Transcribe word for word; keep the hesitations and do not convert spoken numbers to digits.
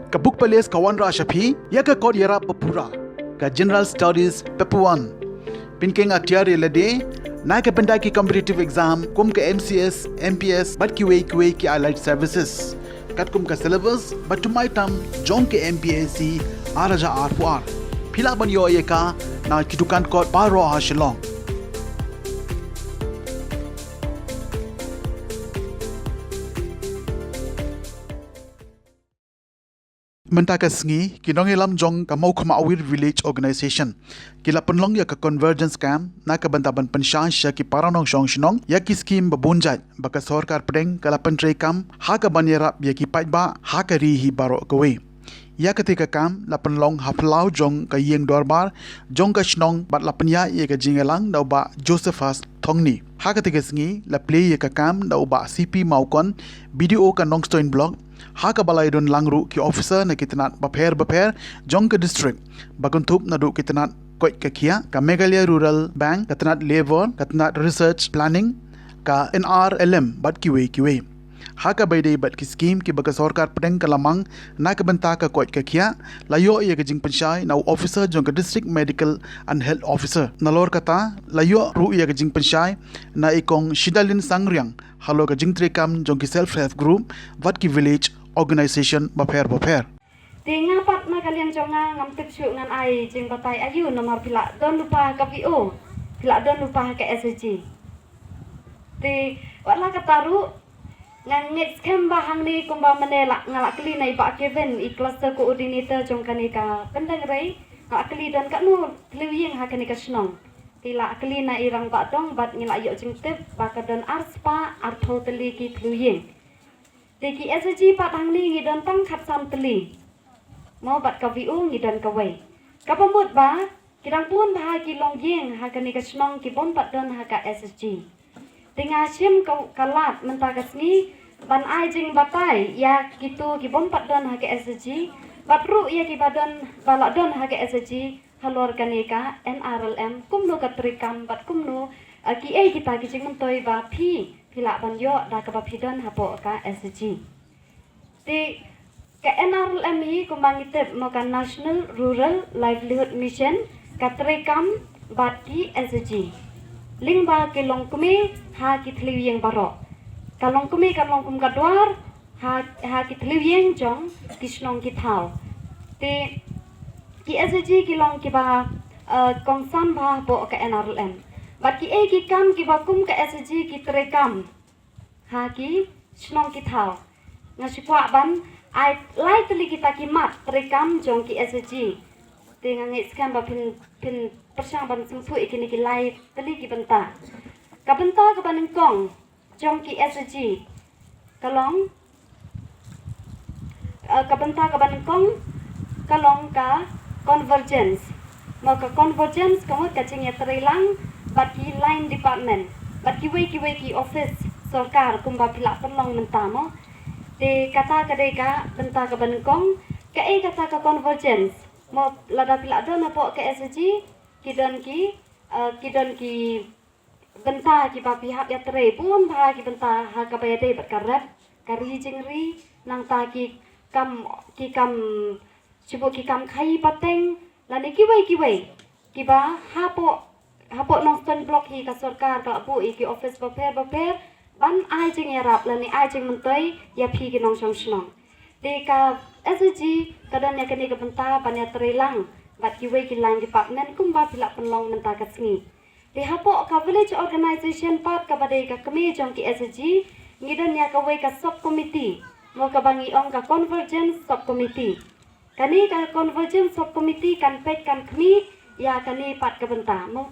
Ka Book Palace ka wanrah sha phi ïa ka kot ïarap ba pura, ka General Studies Paper One. Pynkheiñ atiar ïa lade na ka bynta ki competitive exam kum ka M C S, M P S bad kiwei kiwei ki allied services. Katkum ka syllabus ba thymmai tam jong ka M P S C ar hajar arphew ar. Phi lah ban ïoh ïa ka na ki dukan kot baroh ha Shillong. Mynta ka sngi, ki nongïalam jong ka Mawkhmawir Village Organization ki la pynlong ïa ka Convergence Camp na ka bynta ban pynshai sha ki para nongshong shnong ïa ki skim ba bun jait ba ka sorkar pdeng ka la pyntreikam ha kaban ïarap ïa ki paidbah ha ka ri hi baroh kawei. Ïa katei ka camp la pynlong ha phyllaw jong ka ïing dorbar jong ka shnong bad la pynïaid ïa ka jingïalang da u Bah Josephus Thongni. Ha katei ka sngi la plie ïa ka camp da u Bah C P Mawkon, B D O ka Nongstoiñ Block, ha kaba la ïadon lang ruh ki officer na ki tnat bapher bapher jong ka district, ba kynthup naduh ki tnat koit ka khiah, ka Meghalaya Rural Bank, ka tnat Labour, ka tnat Research Planning, ka N R L M bad kiwei kiwei. Ha kaba ïadei bad ki skim kiba ka sorkar pdeng ka la mang na ka bynta ka koit ka khiah, la ïoh ïa ka jingpynshai na u officer jong ka District Medical and Health Officer. Nalor kata, la ïoh ruh ïa ka jingpynshai na i Kong Shidalin Sangriang halor ka jingtreikam jong ki self help group bad ki village organization bapher bapher. Te nga pat na ka liang jong nga ngam tip shuh ngan ai jingbatai aïu namar phi la don lypa ha ka V O, phi la don lypa ha ka S H G. Te wat la katta ruh, nga ngeit skhem ba hangne kumba mynne la nga la kylli na i Bah Kevin, i cluster coordinator jong kane ka Pyndengrei, nga la kylli don katno thliew ïing ha kane ka shnong. Te la kylli na i Rangbah Dong bad ngi la ïoh jingtip ba ka don arspah arphew tylli ki thliew ïing. Te ki S H G pat hangne ngi don tang khatsan tylli. Mo bad ka V O ngi don kawei. Kaba mut ba ki dang bun bha ki longïing ha kane ka shnong ki bym pat don ha ka S H G. Te nga shim ka, ka lad mynta ka sngi ban ai jingbatai ïa kito ki bym pat don ha ka S H G bad ruh ïa kiba don, ba la don ha ka S H G halor kane ka N R L M, kumno ka treikam bad kumno, eh, kiei kita ki jingmyntoi ba phi, phi lah ban ïoh da kaba phi don hapoh ka S H G. Te ka N R L M hi kumba ngi tip mo ka National Rural Livelihood Mission, ka treikam bad ki S H G lyngba ki longkmie ha ki thliew ïing baroh. Ka longkmie ka long kum ka duar ha, ha ki thliew ïing jong ki shnong ki thaw. Te ki S H G ki long kiba, eh, kongsan bha hapoh ka N R L M. Bad kiei ki kam kiba kum ka S H G ki treikam ha ki shnong ki thaw. Nga shu kwah ban ai lai tylli kita ki mat treikam jong ki S H G. Te nga ngeit skhem ba phin, phin pyrshang ban sngewthuh ïa kine ki lai tylli ki bynta. Ka bynta kaba nyngkong jong ki S H G ka long, eh, ka bynta kaba nyngkong ka long ka convergence. Mo ka convergence ka mut ka jingïatreilang bad ki line department bad kiwei kiwei ki office sorkar kumba phi la pynlong mynta mo. Te kata ka dei ka bynta kaba nyngkong. Kaei kata ka convergence? Mo lada phi la don hapoh ka S H G ki don ki, eh, ki don ki bynta kiba phi hap ïatrei, bun bha ki bynta ha kaba ïadei bad ka rep, ka ri jingri, nangta ki kam, ki kam, shu buh ki kam khaïi pateng lane kiwei kiwei kiba hapoh, hapoh Nongstoiñ Block hi ka sorkar ka la buh ïa ki office bapher bapher ban ai jingïarap lane ai jingmyntoi ïa phi ki nongshong shnong. Te ka S H G ka don ïa kane ka bynta ban ïatreilang bad kiwei ki line department kumba phi la pynlong mynta ka sngi. Te hapoh ka village organization pat kaba dei ka kmie jong ki S H G, ngi don ïa kawei ka sub committee, mo kaba ngi ong ka convergence sub committee. Kane ka convergence sub committee kan peit kan khmih ïa kane pat ka bynta mo.